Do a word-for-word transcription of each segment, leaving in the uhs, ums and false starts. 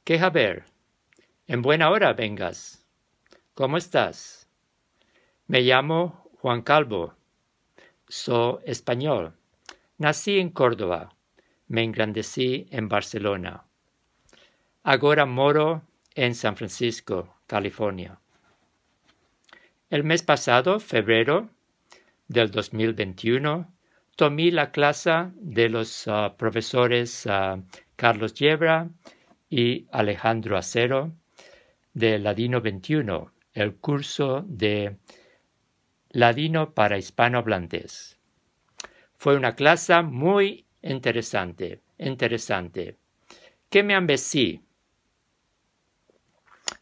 Ke haber? En buena ora vengas. Komo estas? Me yamo Juan Calvo. So espanyol. Nasi en Kordova. Me engrandesi en Barselona. Agora moro en San Fransisko, Kalifornia. El mez pasado, fevrero del dos mil vente i uno, tomi la klasa de los, a, profesores, a, Carlos Yebra i Alejandro Acero de Ladino vente i uno, el kurso de Ladino para ispanoavlantes. Fue una klasa muy interesante, interesante. Ke me ambesi?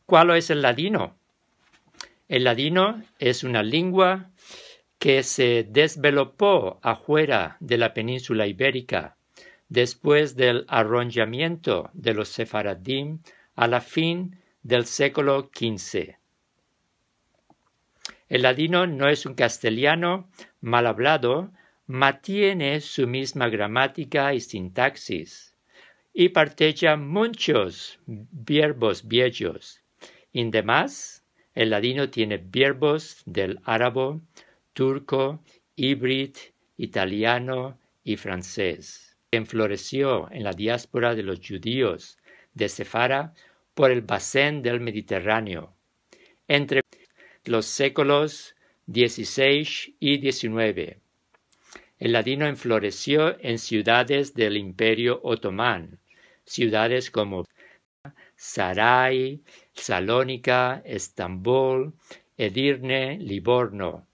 Kualo es el ladino? El ladino es una lengua ke se desvelopo afuera de la peninsula iberika despues del aronjamiento de los sefaradim a la fin del siglo kinze. El ladino no es un kastelyano mal avlado, ma tiene su mizma gramatika i sintaksis, i parteja munchos vierbos viejos. Indemas, el ladino tiene vierbos del arabo, turko, ibrit, italiano i fransez. Enfloresio en la diaspora de los djudios de Sefara por el basen del Mediterraneo entre los siglos dizisesh i dizinueve. El ladino enfloresio en sivdades del Imperio Otoman, sivdades komo Saray, Salonika, Estambol, Edirne, Livorno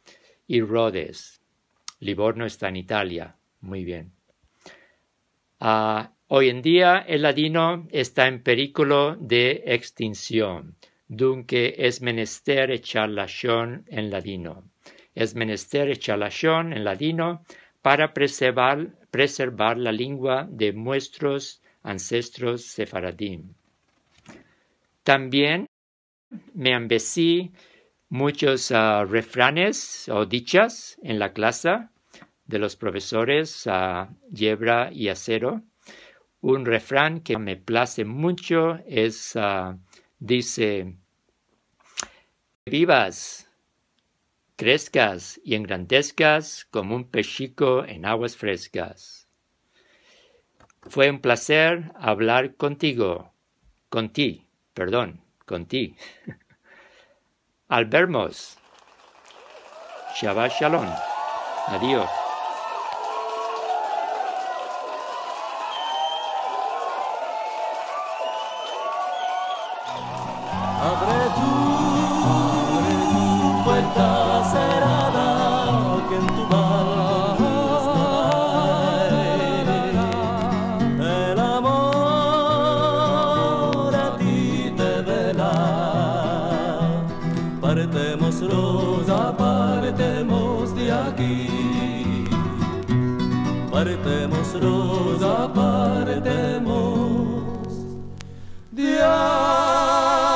i Rodes. Livorno esta en Italia. Muy bien. A, oy en dia el ladino esta en perikolo de ekstinsion, dunke es menester echar lashon en ladino. Es menester echar lashon en ladino para preservar, preservar la lengua de muestros ansestros sefaradim. Tambien me ambesi munchos, a, refranes o dichas en la klasa de los profesores, a, Yebra i Acero. Un refran ke me plase muncho es, a, dize: "Bivas, kreskas i engrandeskas komo un peshiko en aguas freskas." Fue un plazer avlar kontigo. Kon ti, pardon, kon ti. Al vermos. Shabbat Shalom. Adio. Avre tu, avre tu puerta serada, ke en tu balkon el amor a ti te vela. Partemos, Roza, partemos de aki. Partemos, Roza, partemos de aki.